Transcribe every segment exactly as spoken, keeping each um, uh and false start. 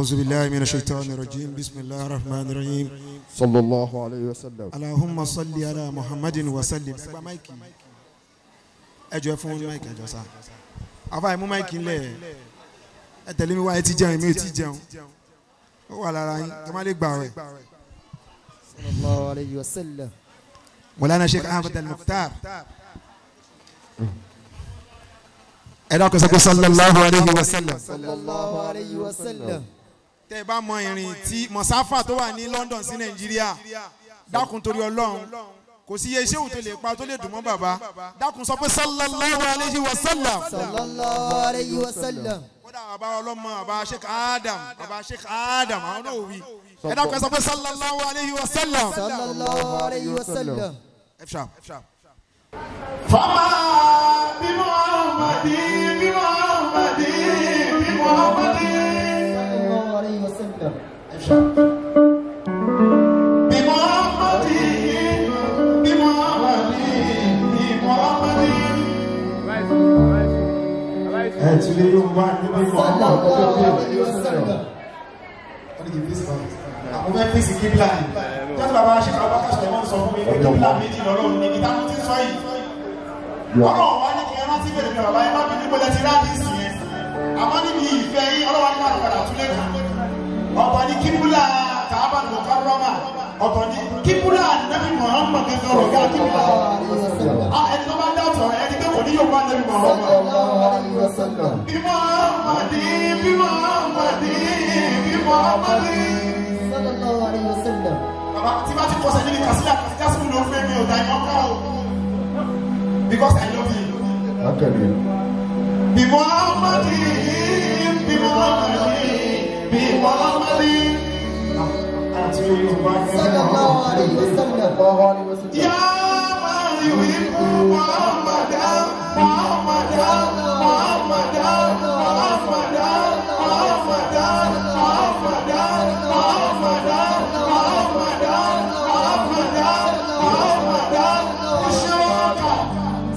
أعوذ بالله من الشيطان الرجيم. بسم الله الرحمن الرحيم. صلى الله عليه وسلم. اللهم صل على محمد وسلم. Ẹ gba máìkì. Ẹ jọ̀ọ́, ẹ fún máìkì, ẹ jọ̀ọ́ sá. Àfáà, ẹ mú máìkì ńlẹ̀. Ẹ tẹ̀lé mi wá, ẹ ti jẹun, èmi ò ti jẹun. Ó wà lára yín, ẹ má lè gbà wẹ̀. صلى الله عليه وسلم. مولانا شيخ أحمد المختار. Ẹ dákun, sọ pé صلى الله عليه وسلم. صلى الله عليه وسلم. Tẹ́ ẹ bá mọ ìrìn tí mọ̀sáfà tó wà ní London sí Nàìjíríà, dákun torí Ọlọ́run, kò sí iye ṣéwù tó lè pa tó lè dùn mọ́ bàbá. Dákun, sọ pé صلى الله عليه وسلم. صلى الله عليه وسلم. Kódà bàbá ọlọ́mọ, bàbá Sheikh Adam, bàbá Sheikh Adam, àwọn náà ò wí. Ẹ dákun, ẹ sọ pé صلى الله عليه وسلم. صلى الله عليه وسلم. F sharp. فما بمحمد، بمحمد، بمحمد. صلى الله عليه وسلم. F sharp. بمحمد، بمحمد، بمحمد. Ẹ tún lè yóò wá níbi صلى الله عليه وسلم. Wọ́n ní kí n fèsì báyìí. Àwọn fẹ́ fèsì kíbla ni. Jọ́sí bàbá Sheikh Abubakar Suleiman sọ fún mi pé kíbla méjì lọ́lọ́run níbi táwọn ti ń sọ yìí. Ọlọ́run wá ní kí ẹ rántí bẹ̀rẹ̀ pé bàbá ẹ má bínú pé ẹ ti ráàdì sí yẹn. Àmọ́ níbi ìfẹ́ yín, Ọlọ́run wá ní káàdì padà tún lè kà. Ọ̀pọ̀ ní kíbla Kaaba Mukarrama. Ọ̀tọ̀ ni kíbúlà Ànábì Muhammad gẹ́gẹ́ ọ̀rọ̀ gá kíbúlà. Ah, ẹni tó bá dá ọ̀tọ̀, ẹni pé kò ní yóò bá Ànábì Muhammad. صلى الله عليه وسلم. Bí Muhammad, bí Muhammad, bí Muhammad. صلى الله عليه وسلم. Bàbá, tí bá ti kọsẹ̀ níbi Kàsílà, Kàsílà sí mi ló fẹ́ mi ò dá ìmọ̀ ká o. Because I love you. Akẹ́mi. Bí Muhammad, bí Muhammad, bí Muhammad. Àti Yorùbá. صلى الله عليه وسلم. Yá máa yù ikú Muhammad, Muhammad, Muhammad.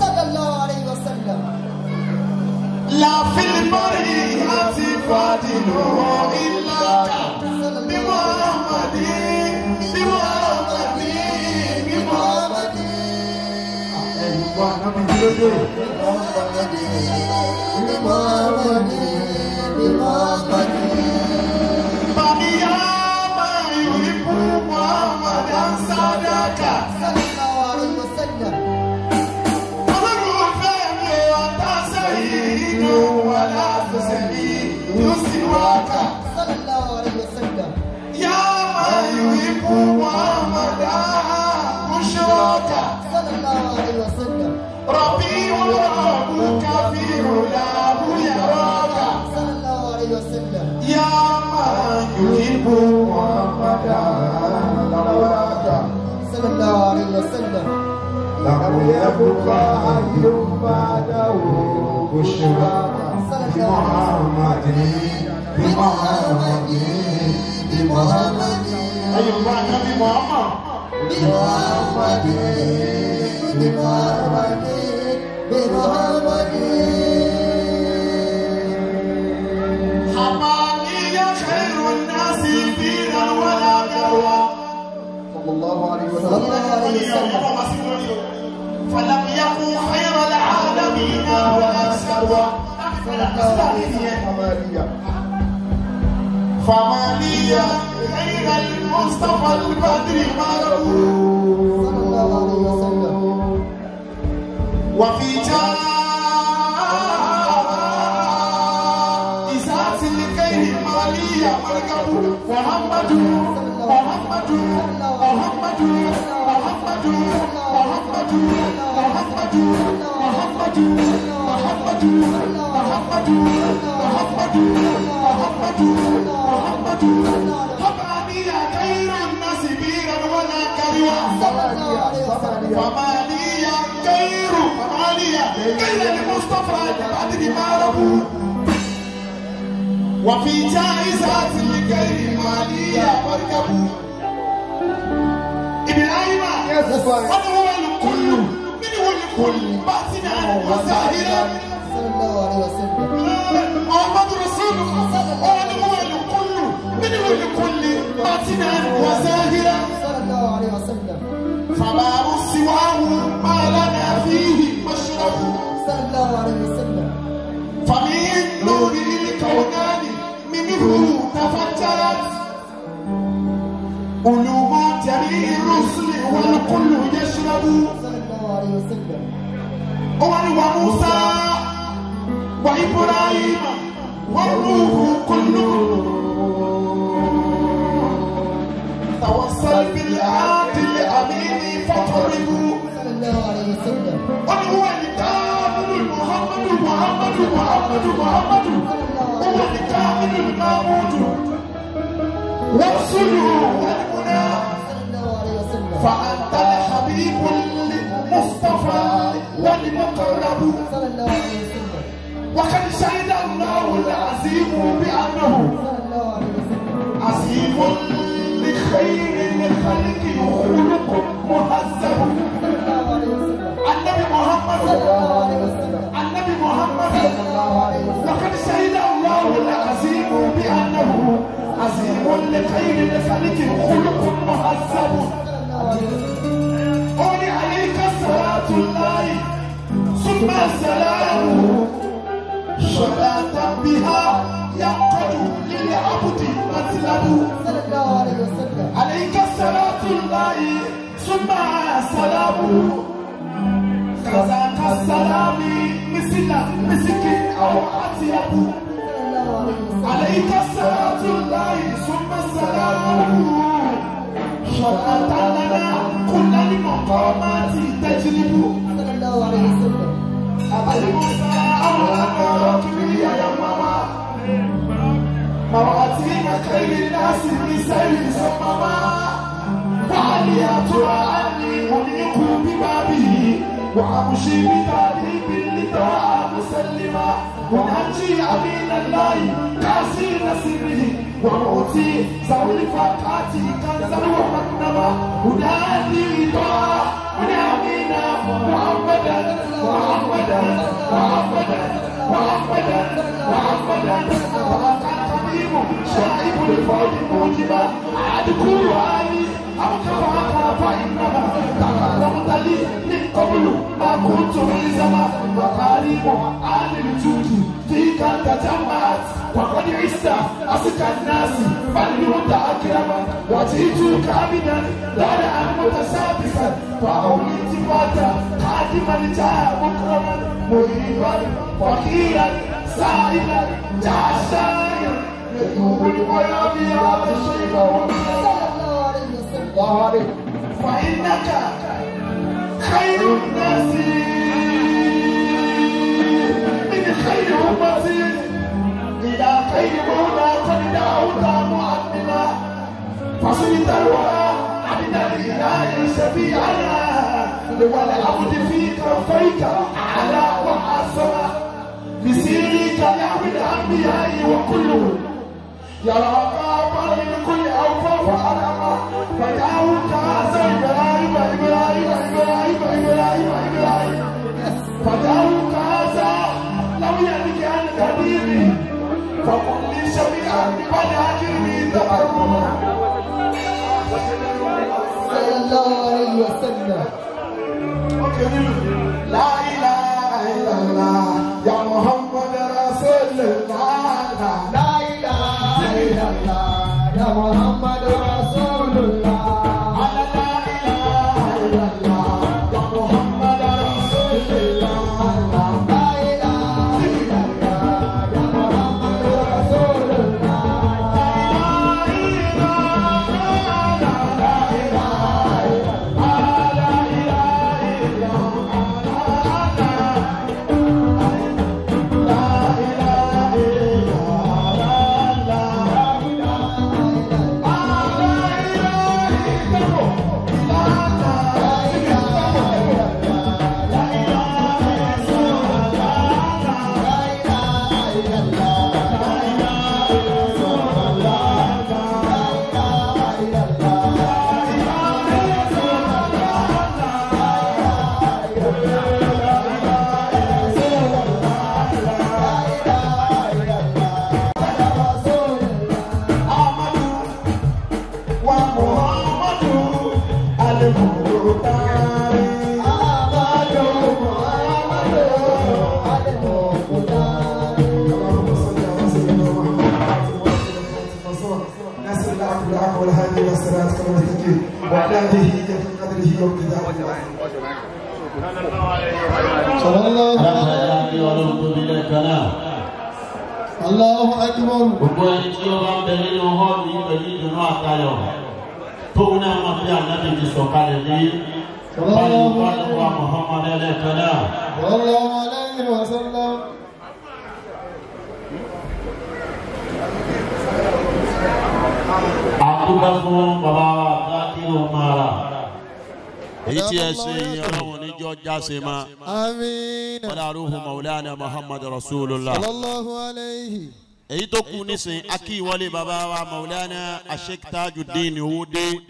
صلى الله عليه وسلم. لا في البرية فاضل إلا بمحمد، بمحمد، بمحمد. Ẹ̀yin wa, Ànábì, kí ló dé? بمحمد، بمحمد. فبيا ما يحب محمدا صدق. صلى الله عليه وسلم. Ọlọ́run ò fẹ́ mi ò ta sẹ́yìn inú wa láti sẹ́yìn tó sì wá kà. صلى الله عليه وسلم. يا من يحب محمدا بشراك. صلى الله عليه وسلم. ربي وربك في علاه يراك. صلى الله عليه وسلم. يا من يحب محمدا لولاك. صلى الله عليه وسلم. لم يبق حي بعده بشراك. صلى الله عليه وسلم. بمحمد، بمحمد، بمحمد. Ẹ̀yin ò bá Ànábì Muhammad. بمحمد، بمحمد، بمحمد. حماني خير الناس بيرا ولا قروة. صلى الله عليه وسلم. صلى الله عليه وسلم. فلم يكن خير العالمين ولا شر. فما لي غير المصطفى البدر مربوب. صلى الله عليه وسلم. وفي جائزة الخير ما لي مركب. محمد، محمد، محمد، محمد. فما لي خير الناس بيرا ولا كروا. فما لي خير، فما لي خير المصطفى البدر مربوب. وفي جائزة الخير ما لي مركب. إبراهيم، yes, sir. من هو الكل، من هو الكل، باطنا وظاهرا. صلى الله عليه وسلم. محمد رسول الله، من هو الكل، تفجرت علوم جميع الرسل والكل يشرب. صلى الله عليه وسلم. هو وموسى وإبراهيم والروح كلهم توسل بالعهد الأمين فقربوا. صلى الله عليه وسلم. قل هو الكامل محمد، محمد، محمد، محمد. هو الكامل المعبود. والسلو والمنى. صلى الله عليه وسلم. فأنت الحبيب المصطفى والمقرب. صلى الله عليه وسلم. وقد شهد الله العظيم بأنه عظيم لخير الخلق خلق مهذب. النبي محمد، النبي محمد، وقد شهد الله العظيم بأنه عظيم لخير الخلق خلق مهذب. قل عليك صلاة الله ثم سلامه، صلاة بها ينقاد للعبد مطلب. صلى الله عليه وسلم. عليك صلاة الله ثم سلامه، كذاك السلام مثل مسك أو أطيب. صلى الله عليه وسلم. عليك صلاة الله ثم سلامه، صلاة لنا كل المقامات تجلب. صلى الله عليه وسلم. أبي موسى أو أنا كبرياء يا ماما. مواتين خير الناس من سير صمما. وعليا ترى أني أنيق ببابه. وأمشي بتأديب لطه مسلما. وناجي أمين الله كاسين سره. وموتي ذوي الفتاة كنزا ومكنما. أنادي طه أنا أمينا محمدا، محمدا، محمدا، محمدا، محمدا. وأنت الطبيب شائب الفوج موجبا. أذكر أني أو كفاك فإنما تكرمت لي من قبل ما كنت ملزما. مكارم أهل الجود فيك تجمعت، وقد عشت أزكى الناس بل كنت أكرما. وجئتك عبدا بارعا متشابثا، فأولي التفات خادما جاء مكرما. مريدا فقيرا سائلا جاء شاعرا. يجوب الغياب يا هذا الشيخ. صلى الله عليه وسلم. الله عليه. فإنك خير الناس من خير أمتي إلى خير مولى قد دعوت معلما. فصرت الورى عبد الإله شفيعنا، والعبد في كفيك أعلى وأعظم. بسيرك يا الأنبياء وكلهم يراك أعظم من كل أوفى وأعلم. فدعوت هذا إبراهيم، إبراهيم، إبراهيم، إبراهيم، إبراهيم. فدعوت هذا لو يدري عن قديمي. فقل لي شفيعا ببني أكرمي تكرما. صلى الله عليه وسلم. لا إله إلا الله يا محمد رسول الله. لا إله إلا الله يا محمد رسول الله. لا إله إلا الله يا محمد رسول الله. لا إله إلا الله يا محمد رسول الله. لا إله إلا الله. الحق والهادي إلى صراطك المستقيم وعلى آله حق قدره ومقداره العظيم. صلى الله عليه وسلم. Alákàtà ní ọlọ́run tó bí lẹ́ẹ̀kan náà. الله أكبر. Gbogbo ẹni tí ó bá ń bẹ nínú hall yìí pẹ̀lú ìdùnnú àtayọ̀, tóun náà mọ̀ pé ànábì ti sọ̀kalẹ̀ dé. Báyìí bá ló wá Muhammad lẹ́ẹ̀kan náà. صلى الله عليه وسلم. A dúpẹ́ fún bàbá wa Zakiru Mara. Èyí tí ẹ ṣe yìí, ọlọ́run níjọ́ jáse ma. آمين. Wala ruhu Maulana Muhammad Rasulullah. صلى الله عليه. Èyí tó kù nísìn, a kí ìwọlé bàbá wa Maulana Sheikh Tajuddin Owódé.